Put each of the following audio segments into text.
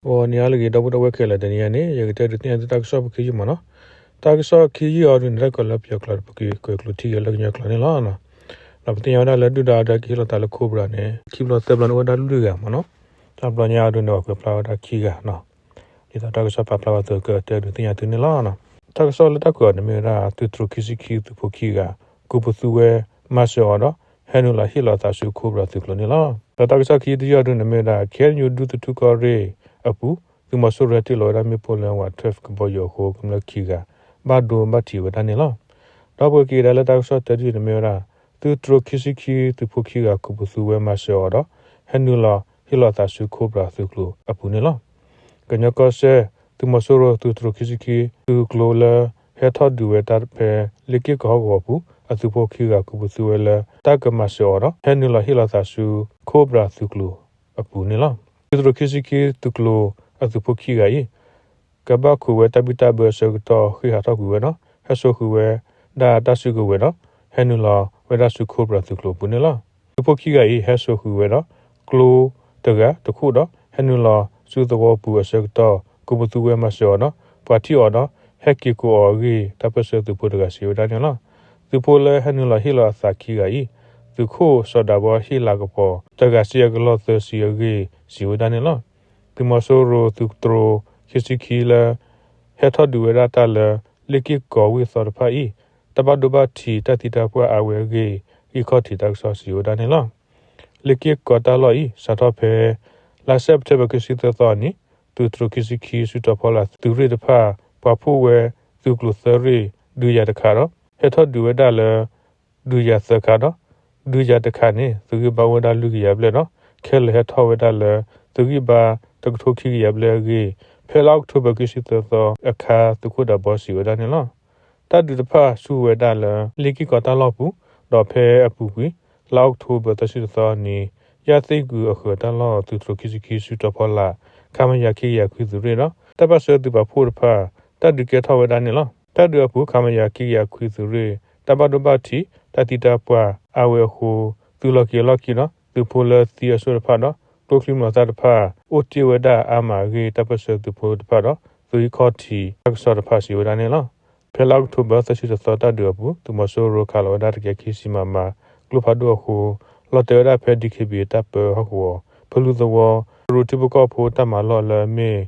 ဂီၤနံၤဟါလၢအဂ့ၤ ဒီပုၢ်ဒီဝဲၢ်ခဲလၢာ်, တနံၤအံၤန့ၣ် ယကတဲဒုးသ့ၣ်ညါသုတၢ်ကစီၣ်ဖိခံယုၢ်မးနီၤ. တၢ်ကစီၣ်ခံယုၢ်အံၤဒုးန့ၣ် တၢ်ကီလၢပယီၤကျိာ်တပူၤကွဲးကျိးထံက့ၤလၢကညီကျိာ်န့ၣ်လီၤ. ဒီးပသ့ၣ်ညါဝဲဒၣ်လၢဒုၣ်ဒါအဒၢးကဟ့ၣ်လီၤသးလၢ Cobra န့ၣ် ခံဘျီသၢဘျီန့ၣ်အိၣ်ဝဲဒၣ်လွံၢ်ဂၤမးနီၤ. တၢ်ဘျီညါအံၤဒုးန့ၣ် ပှၤကွဲးဖျါဝဲဒၣ်ခံဂၤနီၤ. ဒ်သိးတၢ်ကစီၣ်ပာ်ဖျါဝဲအသိး ကတဲဒုးသ့ၣ်ညါသုန့ၣ်လီၤ. တၢ်ကစီၣ်လၢတၢ်ကွဲးအီၤန့ၣ်မ့ၢ်ဝဲဒၣ် သုးတြိၤခံဆံခံသုးဖိခံဂၤ ကိးပသူဝဲမၤစၢၤအီၤဒီး ဟဲနုာ်လီၤဟ့ၣ်လီၤသးဆူ Cobra သုးကျိၤန့ၣ်လီၤ. ဒီးတၢ်ကစီၣ်ခံတယုၢ်အံၤဒုးန့ၣ်မ့ၢ်ဝဲဒၣ် ခ့ၣ်အဲၣ်ယူၣ် ဒူသထူၣ်ကီၢ်ရ့ၣ်အပူၤ သုးမီၤစိရိၤဟဲတ့ၢ်လီၤဝဲဒၣ်မ့ၣ်ပိၢ်လၢဝးထၢၣ်ကဘီယူၤအဃိ ကမျၢၢ်ခံဂၤ ဘၣ်ဒိဘၣ်ထံးဝဲဒၣ်န့ၣ်လီၤ. ဒီးပကက့ၤကဒါလၢတၢ်ကစီၣ်တၢတယုၢ်န့ၣ်မ့ၢ်ဝဲဒၣ် သုးတြိၤခံဆံခံသုးဖိခံဂၤ ကိးပသူဝဲမၤစၢၤအီၤဒီး ဟဲနုာ်လီၤဟ့ၣ်လီၤသးဆူ Cobra သုးကျိၤအပူၤန့ၣ်လီၤ. ကညီကီၢ်စဲၣ် သုးမီၤစိရိၤသုးတြိၤခံဆံခံ သုးကျိၤလၢ ဟဲထီၣ်ဒုးဝဲတၢ်ဖဲ လ့ၣ်က့ၢ်ကီၢ်ဟီၣ်ကဝီၤပူၤ အသုးဖိခံဂၤ ကိးပသူဝဲလၢ တၢ်ကမၤစၢၤအီၤဒီး ဟဲနုာ်လီၤဟ့ၣ်လီၤသးဆူ Cobra သုးကျိၤအပူၤန့ၣ်လီၤ. သုးတြိၤခံဆံခံသုးကျိၤအသုးဖိခံဂၤအံၤ ကဘၣ်ခိးဝဲတၢ်ဘံၣ်တၢ်ဘၢအဆၢကတီၢ် ဃ့ၢ်ဟးထီၣ်ကွံာ်ဝဲဒီး ဟဲစိာ်ဃုာ်ဝဲဒၣ်တၢ်စုကဝဲၤဒီး ဟဲနုာ်လီၤဝဲဒၣ်ဆူ Cobra သုးကျိၤအပူၤန့ၣ်လီၤ. သုးဖိခံဂၤအံၤ ဟဲစိာ်ဃုာ်ဝဲဒီး ကျိတဂၤတခိၣ်ဒီး ဟဲနုာ်လီၤဆူသဝီပူၤအဆၢကတီၢ် ကိးပသူဝဲမၤစၢၤအီၤဒီး ပှၤထံၣ်အီၤဒီး ဟဲက့ၤကိးအီၤအဂ့ၢ် တၢ်ပၢၢ်ဆၢသုးဖိတဂၤစံးဝဲဒၣ်န့ၣ်လီၤ. သုးဖိလၢဟဲနုာ်လီၤဟ့ၣ်လီၤအသးခံဂၤအံၤ သုးခိၣ်စီၤဒၤဘီဟ့ၣ်လၤကပီၤ တဂၤစ့အကလီၢ်သၢဆံအဂ့ၢ် စံးဝဲဒၣ်န့ၣ်လီၤ. သုးမီၤစိရိၤသုးတြိၤခံဆံခံလၢ ဟဲထီၣ်ဒုးဝဲဒၣ်တၢ်လၢ လ့ၣ်က့ၢ်ကီၢ်ဝ့ၢ်သီတဖၣ်အံၤ တၢ်ဘၣ်ဒိဘၣ်ထံးတၢ်သံတၢ်ပှၢ်အါဝဲအဂ့ၢ် ဂံၢ်ခီၣ်ထံးတၢ်ကစီၣ်စံးဝဲဒၣ်န့ၣ်လီၤ. လ့ၣ်က့ၢ်ကီၢ်တၢ်လီၢ်အံၤ စးထီၣ်ဖဲ လါစဲးပထ့ဘၢၣ် ခံဆံသၢသီအနံၤ သုးတြိၤခံဆံခံ စုတီၤဖီလာ်သုးရ့ၣ်တဖၣ် ပှၤဖှိၣ်ဝဲသုးကျိၤသၢရ့ၣ် ဒုးယၤတခါဒီး ဟဲထီၣ်ဒုးဝဲဒၣ်လၢ ဒုးယၤသၢခါဒီး ဒုးယၤတခါန့ၣ် သုးဂံၢ်ဘါအိၣ်ဝဲဒၣ်လွံၢ်ကယၤဘျဲၣ်ဒီး ခဲလၢာ်ဟဲထီၣ်ဝဲဒၣ်လၢ သုးဂံၢ်ဘါတကထိခံကယၤဘျဲၣ်အဂ့ၢ် ဖဲလါအီးကထိဘၢၣ် ခံဆံသၢသီအခါ သုးခိၣ်ဒၤဘီစံးဝဲဒၣ်န့ၣ်လီၤ. တၢ်ဒုးတဖၣ်ဆူၣ်ဝဲဒၣ်လၢ လ့ၣ်က့ၢ်ကီၢ်တၢ်လီၢ်ပူၤ ဒီးဖဲအပူၤကွံာ် လါအီးကထိဘၢၣ် သၢဆံတသီအနံၤ ယၣ်သ့ၣ်ကုာ်အဃၢၤတၢ်လီၢ် သုးတြိၤခံဆံခံ စုတီၤဖီလာ် ခမရ ခံကယၤခွံသုးရ့ၣ်ဒီး တၢ်ပၢၢ်ဆၢသုးပာ်ဖှိၣ်တဖၣ် တၢ်ဒုးကဲထီၣ်ဝဲဒၣ်န့ၣ်လီၤ. တၢ်ဒုးအပူၤ ခမရ ခံကယၤခွံသုးရ့ၣ် တၢ်ဘၣ်ဒိဘၣ်ထံး တၢ်သံတၢ်ပှၢ်အါဝဲအဃိ သုးလီၢ်ခံအလီၢ်ခံဒီး သုးဖိလၢသံအစိၣ်တဖၣ်ဒီး ကျိချံမျိာ်သၣ်တဖၣ် အိၣ်တ့ၢ်ဝဲဒၣ်အါမးအဂ့ၢ် တၢ်ပၢၢ်ဆၢသုးဖိတဖၣ်ဒီး သုးဂံၢ်ခီၣ်ထံးတၢ်ကစီၣ်တဖၣ်စံးဝဲဒၣ်န့ၣ်လီၤ. ဖဲလါအီးကထိဘၢၣ် သၢဆံတသီတၢ်ဒုးအပူၤ သုးမီၤစိရိၤခးလီၤဝဲဒၣ်တကယၤခံဆံ မမ ကျိဖးဒိၣ်အဃိ လီၤတဲာ်ဝဲဒၣ်ဖဲ DKBA တၢ်ပၢဟီၣ်ကဝီၤ ဖလူသဝီ တရူးထံဖိကီၢ်ဖိတၢ်မၤလီၢ်လၢမ့ၣ်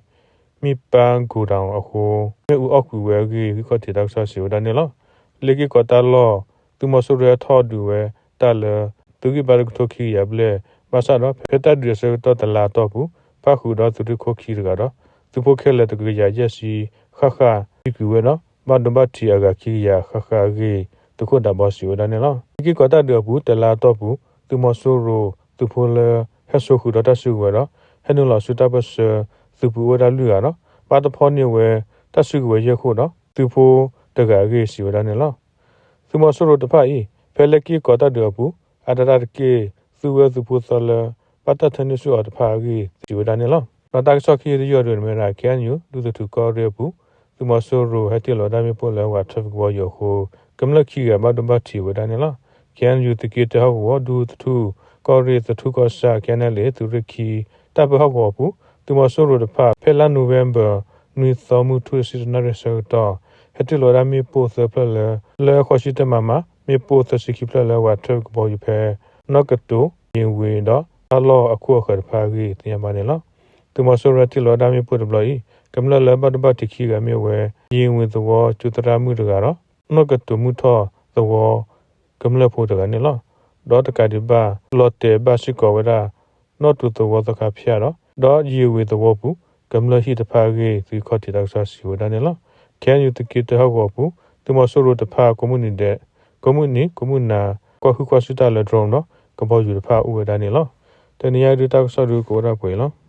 မ့ၣ်ပၢ် godown အဃိ မ့ၣ်အူအီၣ်ကွံာ်ဝဲအဂ့ၢ် ဂံၢ်ခီၣ်ထံးတၢ်ကစီၣ်စံးဝဲဒၣ်န့ၣ်လီၤ. လ့ၣ်က့ၢ်ကီၢ်တၢ်လီၢ် သုးမီၤစိရိၤဟဲထီၣ်ဒုးဝဲတၢ်လၢ သုးဂံၢ်ဘါတကထိခံကယၤဘျဲၣ် ဘၣ်ဆၣ်ဒီး ဖဲတၢ်ဒုးအဆၢကတီၢ်တလါအတီၢ်ပူၤ ပၣ်ဃုာ်ဒီးသုးရ့ၣ်ခိၣ်ခံတဂၤဒီး သုးဖိခဲလၢာ်တကယၤယဲၢ်ဆံဃၣ်ဃၣ် သံကွံာ်ဝဲဒီး ဘၣ်ဒိဘၣ်ထံးအဂၤခံကယၤဃၣ်ဃၣ်အဂ့ၢ် သုးခိၣ်ဒၤဘီစံးဝဲဒၣ်န့ၣ်လီၤ. လ့ၣ်က့ၢ်ကီၢ်တၢ်ဒုးအပူၤ တလါအတီၢ်ပူၤ သုးမီၤစိရိၤသုးဖိလၢ ဟဲစိာ်ဃုာ်ဒီးတၢ်စုကဝဲၤဒီး ဟဲနုာ်လီၤဆူတၢ်ပၢၢ်ဆၢသုးပူၤအိၣ်ဝဲဒၣ်လွံၢ်ဂၤဒီး ဘၣ်တဖီၣ်န့ၢ်ဝဲတၢ်စုကဝဲၤယဲၢ်ခိၣ်ဒီး သုးဖိတဂၤအဂ့ၢ်စံးဝဲဒၣ်န့ၣ်လီၤ. သုးမီၤစိရိၤတဖၣ်အံၤ ဖဲလ့ၣ်က့ၢ်ကီၢ်တၢ်ဒုးအပူၤ အါတက့ၢ် သုးဝဲသုးဖိသီလၢ ဘၣ်တၢ်ထၢနုာ်ဆူၣ်အီၤတဖၣ်အဂ့ၢ် စံးဝဲဒၣ်န့ၣ်လီၤ. ဒီးတၢ်ကစီၣ်ခံတယုၢ်အံၤဒုးန့ၣ်မ့ၢ်ဝဲဒၣ် KNU ဒူသထူၣ်ကီၢ်ရ့ၣ်အပူၤ သုးမီၤစိရိၤဟဲတ့ၢ်လီၤဝဲဒၣ်မ့ၣ်ပိၢ်လၢဝးထၢၣ်ကဘီယူၤအဃိ ကမျၢၢ်ခံဂၤဘၣ်ဒိဘၣ်ထံးဝဲဒၣ်န့ၣ်လီၤ. KNU သုးက့တၢဟီၣ်ကဝီၤ ဒူသထူၣ်ကီၢ်ရ့ၣ် သထူၣ်ကီၢ်ဆၣ် KNLA သုးရ့ၣ်ခံ တၢ်ပၢဟီၣ်ကဝီၤအပူၤ သုးမီၤစိရိၤတဖၣ် ဖဲလါနိၣ်ဝ့ဘၢၣ် နွံသီမုၢ်ထူၣ်တဆံတနၣ်ရံၣ်အဆၢကတီၢ် ဟဲတ့ၢ်လီၤဝဲဒၣ်မ့ၣ်ပိၢ်သၢဖျၢၣ်လၢ လၢဃိးဆံတၢမမ မ့ၣ်ပိၢ်သၢဆံခံဖျၢၣ်လၢဝးထၢၣ်ကဘီယူၤဖဲ နီၣ်ကတိၤ ယ့ၣ်ဝ့ၤဒီး တၢ်လီၢ်အခိၣ်အဃၢၤတဖၣ်အဂ့ၢ် သ့ၣ်ညါဘၣ်န့ၣ်လီၤ. သုးမီၤစိရိၤဟဲတ့ၢ်လီၤဝဲဒၣ်မ့ၣ်ပိၢ်တဘျီအံၤ ကမျၢၢ်လၢဘၣ်ဒိဘၣ်ထံးခံဂၤမ့ၢ်ဝဲ ယ့ၣ်ဝ့ၤသဝီ ကၠူသရၣ်မုၣ်တဂၤဒီး နီၣ်ကတိၤမုၢ်ထီၣ်သဝီ ကမျၢၢ်ဖိတဂၤန့ၣ်လီၤ. ဒီးတကးဒံးဘၣ် လီၤတဲာ်ဘၣ်စ့ၢ်ကီးဝဲဒၣ် နီၣ်တူာ်သဝီသီခါဖၠၣ်ဒီး ဒီးယ့ၣ်ဝ့ၤသဝီပူၤ ကမျၢၢ်ဟံၣ်တဖၣ်အဂ့ၢ် သုးခီၣ်ထံးတၢ်ကစီၣ်စံးဝဲဒၣ်န့ၣ်လီၤ. KNU သုးက့တၢဟီၣ်ကဝီၤအပူၤ သုးမီၤစိရိၤတဖၣ် ကိးမုၢ်နံၤဒဲး ကိးမုၢ်နံၤ ကိးမုၢ်နၤ ကွၢ်ဟုၣ်ကွၢ်ဆူၣ်တၢ်လၢ drone ဒီး ကဘီယူၤတဖၣ်အိၣ်ဝဲဒၣ်န့ၣ်လီၤ. တနံၤအံၤဒုးတၢ်ကစီၣ်ဒုးကအိၣ်ဒၣ်ပှဲၤအံၤလီၤ.